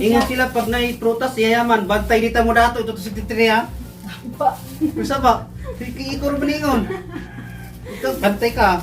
Ingon sila pag naay prutas yayaman, bantay dita mo dato ito to 63 ha. Ba? Usa ba? Ikor ba ningon? Ito, bantay ka.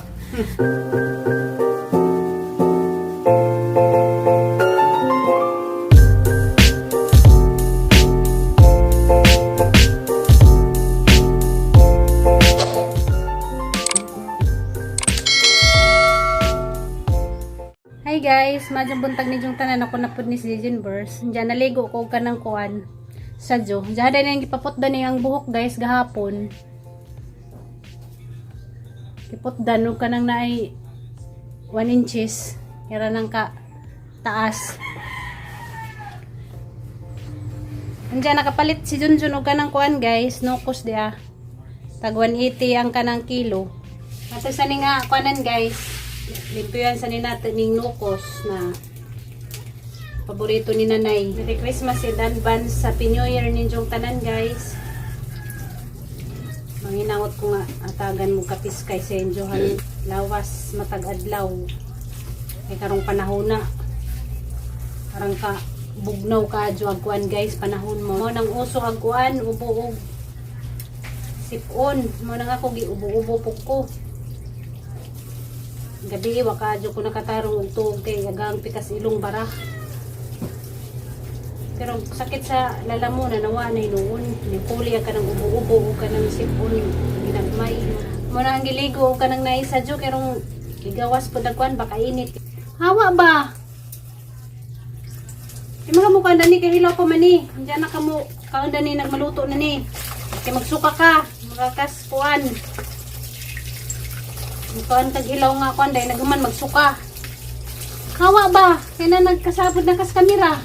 Hi guys, madyong buntag ni Jung tanan ako na pud ni si Jinbers. Diyan naligo ko og kanang kuan sa Jo. Diyan na yung gipaputdan niya ang buhok guys gahapon. Giputdan og kanang naay 1 inches. Kira nang ka taas. Andiyan nakapalit si Junjun og kanang kuan guys, nukos dia. Tag 180 ang kanang kilo. Ato sa ni nga kuanan guys. Limpiyan sa ni natin ning nukos na paborito ni Nanay. Merry Christmas in advance. Happy New Year ninyong tanan guys. Manginawat ko nga atagan mo kapis kay sa inyohan lawas matag adlaw. Kay karong panahon na. Parang ka bugnaw ka adyo ag kuan guys panahon mo. Mo nang uso ag kuan ubo og sipon. Mo nang ako giubo-ubo pug ko. Gabi wa ka adyo ko nakatarong og tuog kay agang pikas ilong bara. Pero sakit sa lalamunan nawa na hinuon. Nipuli ka ng ubo-ubo o ka ng sipon ginagmay. Mo na ang giligo o ka ng naisa adyo kerong igawas pud ang kuan baka init. Hawa ba? Di mga mukha ni kay hilaw pa man ni. Diyan na kamo kaunda ni nagmaluto na ni. Kay magsuka ka, makakas kuan. Kuan kag hilaw nga kuan dahil naghuman magsuka. Hawa ba? Kaya na nagkasabot na kas kamera.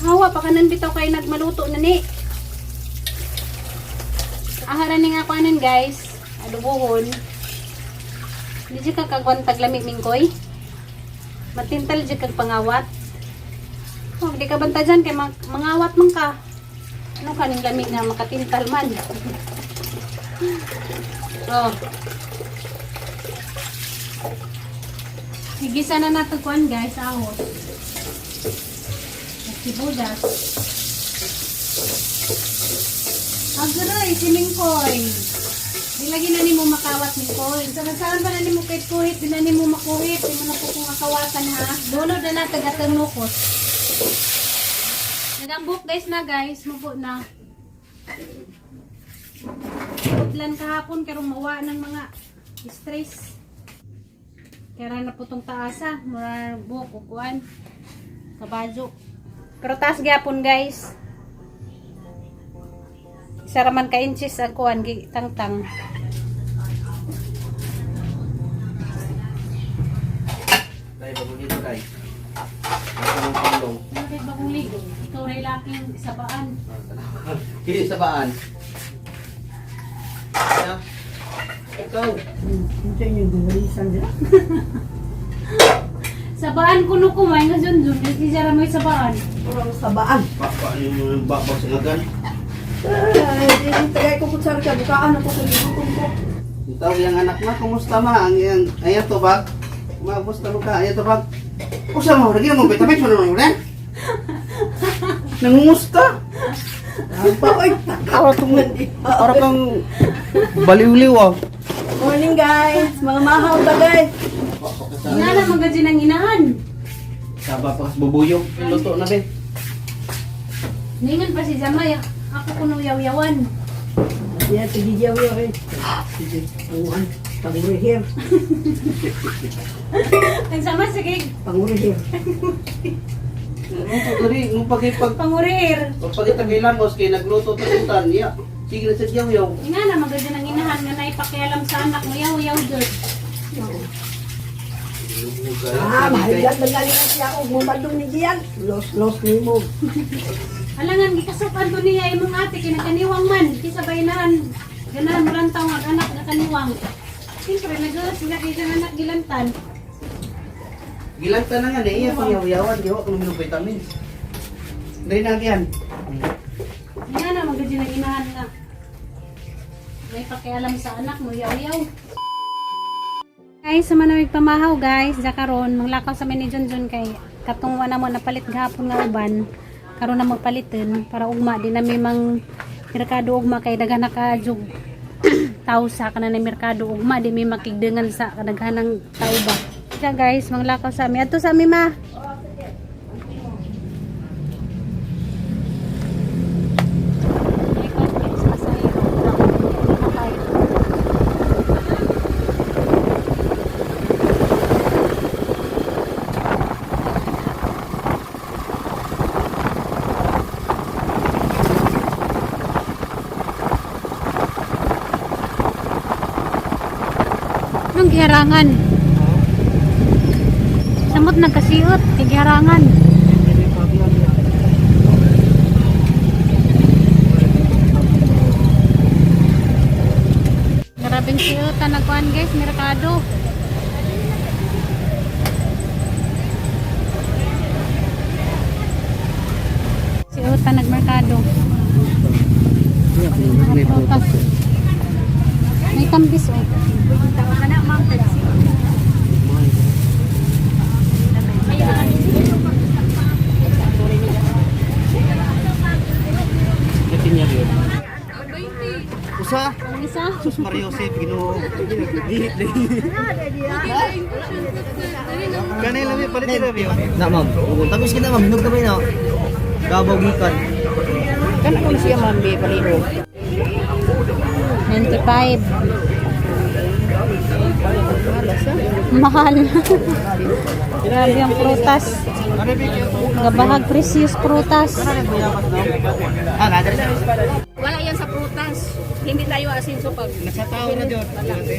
Hawa pa kanan bitaw kay nagmaluto na ni. Aharan ni nga kuanan guys. Adubohon. Di siya kagwan taglamig mingkoy. Matintal di kag pangawat. Oh, di ka banta dyan kay mangawat man ka. Ano kaning lamig na makatintal man? Oh. Higisa na nato kuan guys, ahos. At sibuyas. Agray, si Mingkoy. Di lagi na nimo makawat Mingkoy. Saan ba na nimo kahit kuhit, di na nimo makuhit. Di mo na po kung akawatan ha. Dunod na natag at ang nukos. Nagambok guys na guys, mupo na. Putlan kahapon pero mawa ng mga stress. Kaya na po tong taasa, mura buhok o kuan. Kabadyo. Pero taas gyapon guys. Isa raman ka inches ang kuan gi tangtang. Dai bagong dito dai. Bagong pulong. Bakit bagong ligo? Ikaw ray laking sabaan. Kini sa baan. Ya. Ikaw. Hindi yung gumalisan dyan. Sabaan kuno ko may nga junjun. Di siya ra may sabaan. Puro sabaan. Baba yung baba sa ngagan. Ay, di tagay ko kutsara ka. Bukaan ako sa gibutom ko. Ang tawag yung anak ma, kumusta ma? Ang iyang, ayan to ba? Ma, kumusta mo ka? Ayan to ba? Usa mo, lagi mo vitamins mo naman ulit. Nangungusta. Apa, oy. Para tong, para kang baliw-liw ah. Morning guys. Mga mahaw ta guys. Nga na magadyo ng inahan. Saba pa kas bubuyog. Luto na be. Ningon pa si Jamay, ako kuno yaw-yawan. Yan, tigiyaw yaw eh. Sige, buwan. Pangurihir. Nagsama sige, Pangurihir. Nung pagkari, nung pagkipag, pangurir. pagkitagilangos kay nagluto talutan, niya. Sige na sa diyaw yaw. Nga na magadyo ng inahan nga naipakialam sa anak mo yaw-yaw jud. Ah, mahigat na galing siya ako. Mumadong ni Gian. Los, los ni mo. Alangan gikasukan ko niya imong ate kinakaniwang man kisa ba inahan ganahan mo lang tawag anak nga kaniwang. Siyempre nagawas sila kay siyang anak gilantan. Gilanta na nga na iya pang yaw-yawan, di ko minum vitamins. Dali na yan. Nga na magadyo ng inahan nga naipakialam sa anak mo yaw-yaw. Guys, sa manawig pamahaw guys, dakaron, manglakaw sa ni Junjun kay Katong wala mo napalit gahapon nga uban. Karon na magpalitin para ugma di nami mang merkado ugma kay daghan na ka jug tao sa kanan na merkado ugma di mi makigdengan sa kadaghanang tao ba. Siya guys, manglakaw sa ami. Adto sa ami, ma. Likod, guys, pasahero. Nakay. Anong giharangan? Samot nagkasiot, kay giharangan. Grabeng siot ang nagkuhan guys, merkado. Siot ang nagmerkado. Mga prutas. May tambis oh. Usa. Ang isa? Sus Mario Joseph, Ginoo. Kanay lang palit ra biyo. Na ma'am. Tapos kita ma'am, hinog kami na. Davao gikan. Kana ko siya ma'am be palihog. 95. Mahal. Grabe ang prutas. Gabahag precious prutas. Ah, nada. Wala yan sa prutas. Hindi tayo asinso pag Nasa tao na jud.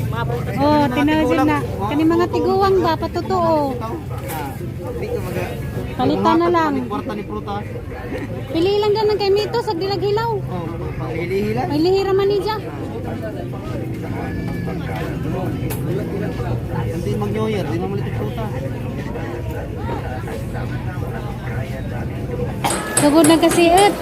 mga prutas. Oh, tinawag na. Kani mga tiguang ba patotoo. Di ka maga. Palitan na lang. Kwarta ni prutas. Pili lang ganan kay mito sa dilag hilaw. Oh, panglilihi lang. May lihira man niya. Hindi mag New Year, di na malit prutas. Sugod na kasiit.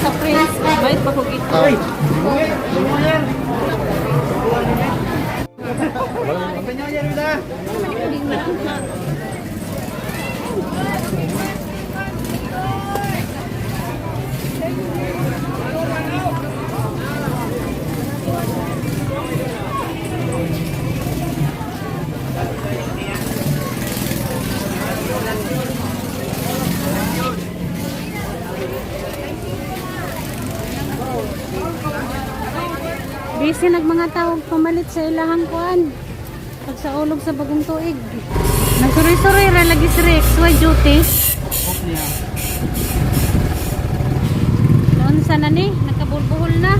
Sa Prince, bayad pa ko gito. Ay! New Year! Happy New Year, Vida! Busy nag mga tao pamalit sa ilahang kuan. Pag sa ulog sa bagong tuig. Nagsuroy-suroy ra lagi si Rex, way duty. Off niya. Noon sa na ni, nagkabulbuhol na.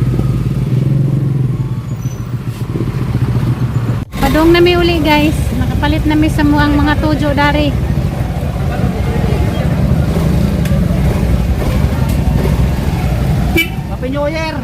Padong na mi uli guys. Nakapalit na mi sa muang mga tujo dari. Happy New Year!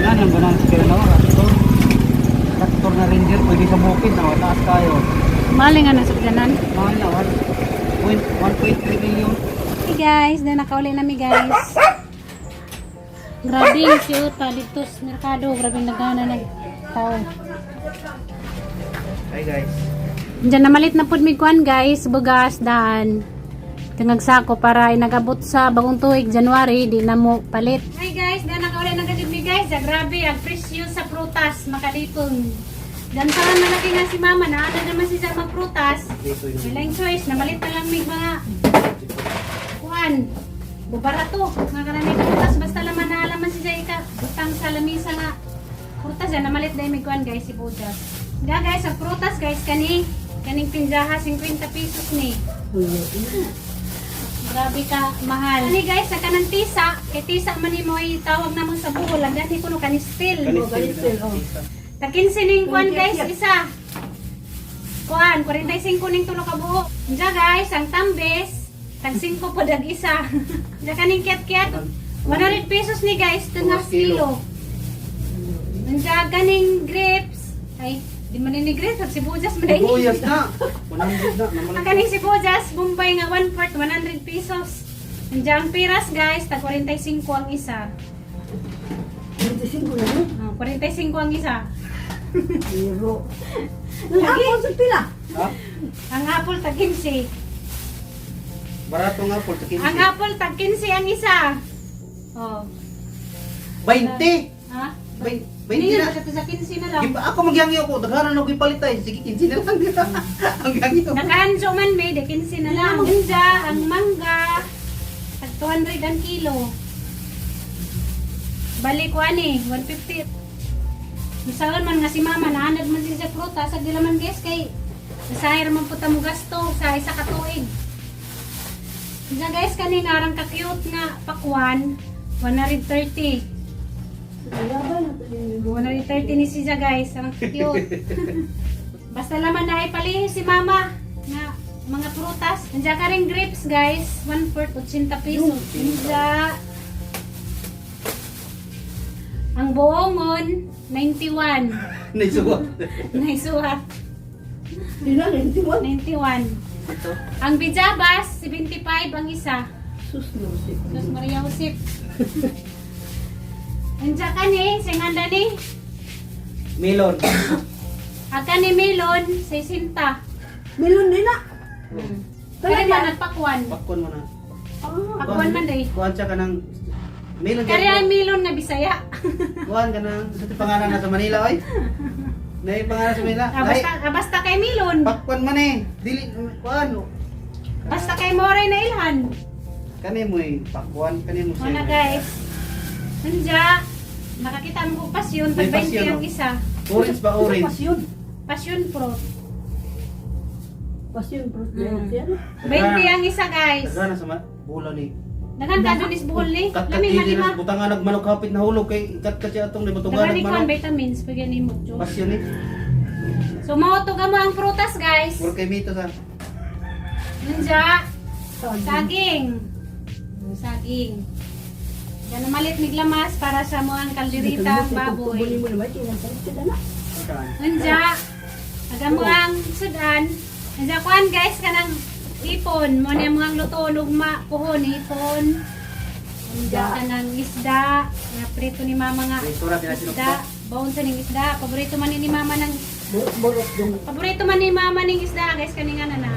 Wala nang ganang sa kaya nawa. Traktor. Traktor na Ranger, pwede sa bukid na taas kayo. Mahal nga na sakyanan. Mahal na, 1.3 million. Hey guys, then nakauli na mi guys. Grabe yung siyuta dito sa merkado. Grabe nagana ng tao. Hi guys. Diyan namalit na pud mi kuan guys, bugas daan. Tungag sako para inagabot sa bagong tuig January di na mo palit. Hi guys, dan nakauli na gajud mi guys. Ah, grabe ang presyo sa prutas makalipong. Dan parang malaki nga si mama na ana naman si sa mga prutas. Walang choice, namalit na lang mig mga kuan. Bubarato, nga kanang prutas basta laman na alaman si Jay ka. Butang sa lamisa nga prutas yan, namalit na yung mig kuan guys si bugas. Da guys, sa prutas guys kani kaning pinjaha 50 pesos ni. Grabe ka mahal. Ani guys, sa kanang tisa, kay tisa man nimo ay tawag namang sa Bohol, ang dani kuno kanistil. Kanistil, oh. Tag 15 ning kuan guys, isa. Kuan, 45 ning tulo ka buo. Diya guys, ang tambes, tag 5 po dag isa. Diya kaning kiat-kiat, 100 pesos ni guys, 2 kilo. Diya kaning grapes, ay, di man ni grapes, at sibuyas man ni. Sibuyas na. 100 na. Naman. Ang kaning sibuyas, Bombay nga 1 part, 100 pesos. Diya ang piras guys, tag 45 ang isa. 25 na yun. Oh, 45 ang isa. Zero. Ang apple sa pila. Ha? Ang apple tag 15. Barato nga po. 15. Ang apple tag 15 ang isa. Oh. 20. Ha? 20 Hindi na. na basta sa 15 na lang. Gipa, ako magyangyo ko. Daghanan ako ipalit ay. Sige, 15 na lang. Ang gangyo. Nakaanjo man may, de 15 na lang. Ganja, ang mangga, tag 200 ang kilo. Balik ko ani, 150. Misaon man nga si mama, naanad man siya sa prutas, sa man guys, kay nasahir man po ta mo gasto sa isa ka tuig. Diyan guys, kaning arang ka-cute nga pakwan, 130. 130 ni siya guys, ang cute. Basta laman na ipalihi si mama nga mga prutas. Nandiyan ka rin grapes guys, 1/4 80 pesos. Nandiyan. Ang buongon, 91. Naisuwa. Naisuhat, Pila, 91. 91. Ito. Ang bijabas, 75 ang isa. Sus, no, si. Sus Maria Josep. Nandiyan ka ni, singanda ni. Melon. Aka ni melon, 60. Melon din na. Pero man nagpakwan. Pakon mo na. Ah, Pakwan man day. Kuhan siya ka ng... Melon. Kaya ang melon nga Bisaya. Kuhan ka ng... Sa pangalan na sa Manila, oy. Nay pangalan sa Manila. Ah, basta, ah, basta kay melon. Pakwan man eh. Dili, kuhan. Basta kay Moray na ilhan. Kani mo eh. Pakwan. Kani mo siya. Muna guys. Nanja, nakakita mo ko pasyon, May tag 20 pasyon, ang oh. isa. Orange ba orange? Pasyon. Passion fruit. Pasyon fruit. Yan. 20 ang isa guys. Daghan na sa bola ni. Daghan ka dun is buhol ni. Katkat Lami di malima. na butangan nagmanok hapit na hulog kay katkat siya atong di butangan Daghan ni kuan nagmanok. vitamins pag yan mo Diyos. Pasyon ni. So mao to mo ang prutas guys. Puro kay mito sa. Nanja, saging. Saging. Yan malit miglamas para sa mo ang kalderita ang baboy. Tubunin mo naman, kinasarap sila na. Nanja, aga mo ang sudan. Nanja kuan guys kanang ipon mo na mo ang luto ugma puhon ipon. Nanja kanang isda nga prito ni mama nga. Prito ra, pinasinok Isda, baon sa ning isda. Paborito man ni mama ng Borok dong. Paborito man ni mama ning isda guys kaning ana na.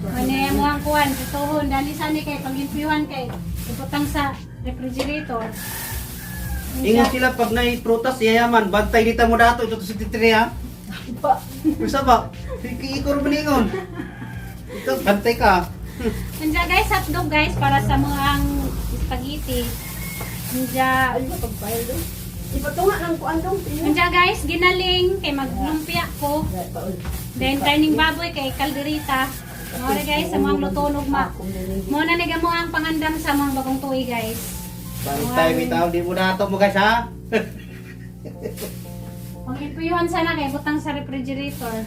Ano mo ang kuan pritohon dali sa ni kay paglimpyuhan kay ibutang sa refrigerator. Ingat sila pag nay prutas yayaman bantay dita mo dato ito to si Titri ha. Pa. Usa ba? Ikor man ingon. Ito bantay ka. Nandiyan guys, hotdog guys para sa mga ang spaghetti. Nandiyan, Ay, mapagpahil dong. Ipatunga ng kuan dong. nandiyan guys, ginaling kay maglumpia ko. Then karning baboy kay kalderita. Mora guys, sa mga luto ugma. Mo na ni mo ang pangandam sa mga bagong tuig guys. Bantay bitaw di mo dato mo guys ha. Pangipuyuhan sana kay butang sa refrigerator.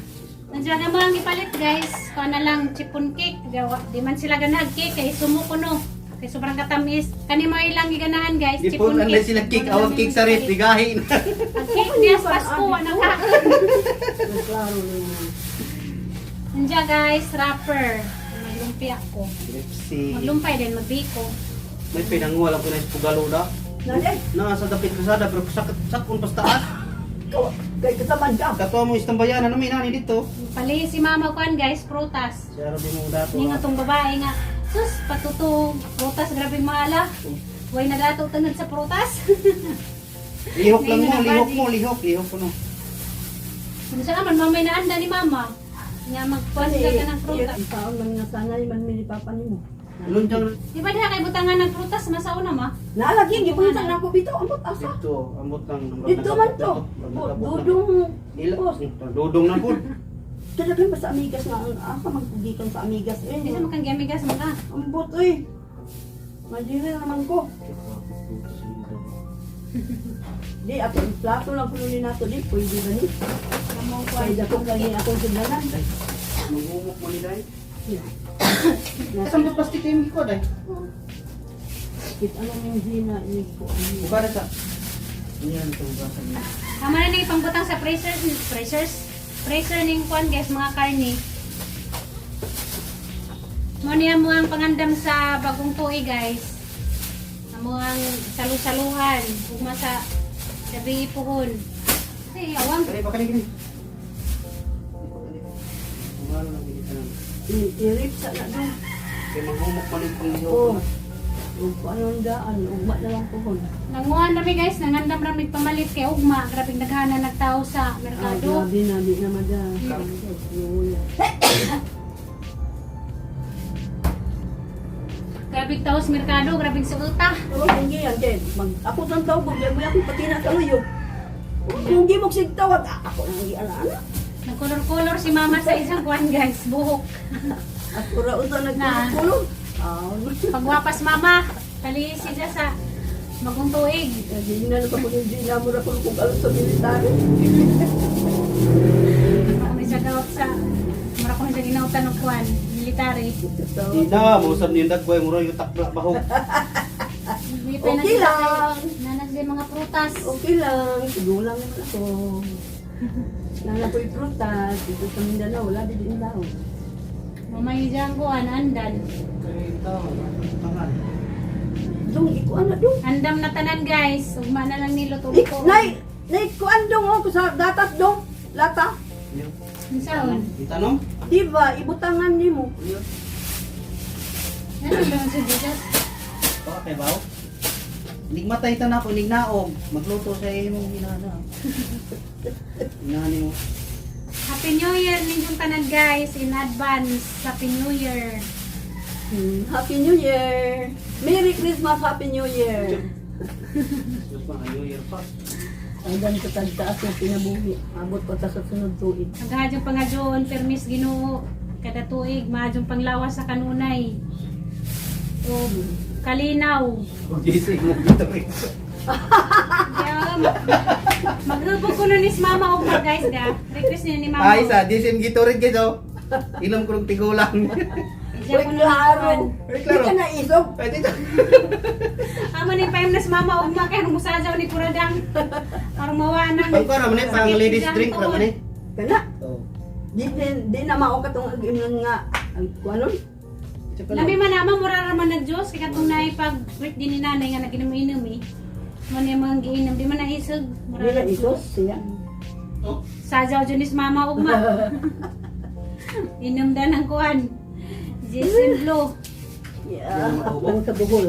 Nandiyan na mga ipalit guys. Kuha na lang chipon cake. Gawa, di man sila ganahag cake kay sumuko no. Kay sobrang katamis. Kani mo ilang giganahan guys, Di po chipon anlay cake. sila cake Mo na awang lang cake sa ref ipalit. digahin. Ang cake niya sa Pasko, wala ka. Klaro naman. Nandiyan guys, wrapper. Maglumpia ko. Pepsi. Maglumpay din, magbiko. May pinanguwal ako na sa pugalo da. Nanay, Naa sa dapit kasada pero sakit sakon pas taas. kay kataman ka. Katuwa mo istambayan ano may nani dito. Pali si mama kuan guys, prutas. Siya di mo dato. Ningo tong babae nga. Sus, patuto, prutas, grabe maala. Way nagato tungod sa prutas. Lihok lang mo, Ngayon na lihok body. mo, lihok, lihok ko no. Kung saan man mamay naanda ni mama. Nga magkuan sila ka ng prutas. Ang taon man nga sanay man mi ni papa nimo. Lunjang Di ba diha kay butangan ng prutas masauna ma? Naalagi, gibuhitan na ako bitaw. Ambot asa. Dito, ambot lang. Dito man to. Dudong. Ila, Boss. dudong na po. Talagang ba sa amigas nga ang asa magpugikan sa amigas eh. Di sa makang gamigas mo ka. Ambot eh. Madiri naman ko. Di ako ang plato lang kuno ni nato di pwede ba ni? Kaya dako lagi akong sugdanan. Magumok mo ni Day. Kasang plastic kayo ko, Day. Kit ano yung hina ni ko. Buka na sa. Yan, ito bukasan niya. Tama na ni pangbutang sa freezer, freezers, freezer ning kuan guys, mga karne. Mo niya mo ang pangandam sa bagong tuig guys. Amo ang salu-saluhan, ugma sa gabi puhon. Ay, awang. Kani, baka ni, kani. Kumaro lang gini tanan. Irip sa na do. Kay magumok mo ni panglihok. Oh. Ug ano ang daan, ugma na lang pohon. Nanguhan rami guys, nangandam rami pamalit kay ugma, grabing naghana nagtao sa Ah, merkado. grabe na di na mada. Luya. Grabing tao sa merkado, grabing suota. Oh, hindi yan, kay mag ako tang tawag, mag mo akong patina sa luyo. Kung di mo sigtawag, ako nang gi ana-ana. Nagkolor-kolor si mama sa isang kuan guys, buhok. Ako ra usa nagkulong. Ah, Pagwapas mama, talisi siya sa bagong tuig. Hindi na pa ko hindi na mo ra ko kung alam sa military. Ako may sagaw sa mura ko sa ginautan og kuan, military. Ida, mausap niyo dagway, mura yung takla bahog. May Okay lang. Nanas din mga prutas. Okay lang, sigulang naman ako. Nana ko'y prutas, dito sa Mindanao, wala din din daw. Mamay dyan kuan, andan. Kay tao, tangan. Dong, ikuan na dong. Andam na tanan guys, ugma na lang nilo Ik, tulo. nay, nay, kuan dong, oh, sa datas dong, lata. Unsaon? Itanong? Di ba, ibutangan ni mo. Ano ba sa Jesus? Baka kay baw? Nigmatay ta na ako, nignaog. Magluto sa imong inana. Inani mo. Happy New Year ninyong tanan guys in advance. Happy New Year. Happy New Year! Merry Christmas, Happy New Year! Diyos pa, New Year pa. Ang dami sa tagtaas ng pinabuhi. Abot pa ta sa sunod tuig. Naghadyong pangadyoon permis Ginoo kada tuig maadyong panglawas sa kanunay. O kalinaw. Huwag gising mo dito eh. Kaya, maghubog ko nun is mama og ma guys da. Request niya ni mama. Ay, sa disim gito rin guys oh. Inom ko ng tigulang. Diyan Uy, ko nun klaro! Uy, Di klaro. ka na isog! Pwede to. Amo ni payam nas mama og ma kay nung musajaw ni Kuradang. Para mawa nang. Pang para man eh, pang ladies drink ra man eh. Kana, Oh. di na mao katong ang imnon nga, ang kuanon? Lami man ama mura ra man nag Diyos kay katong naay pag birthday ni nanay nga naginom-inom eh. Mo ni mga giinom di man naisog. Mura Di na ra isog, siya. Oh. Sajaw dyan is mama ugma. Inom da ng kuan. Jason Blue. Yeah, ako sa buhol.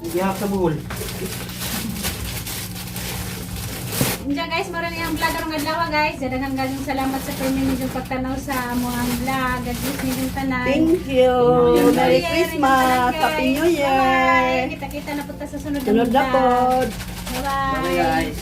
Gihak sa buhol. Diyan guys, maraming ang vlog karong adlaw guys. Daghang daghang salamat sa permi ninyong pagtanaw sa among vlog. God bless ninyong tanan. Thank you. Merry New Year, Christmas. ninyong tanan, Happy guys. New Year. Bye-bye. Kita-kita na punta sa sunod na Sunod na vlog. pod. Bye-bye. Bye guys.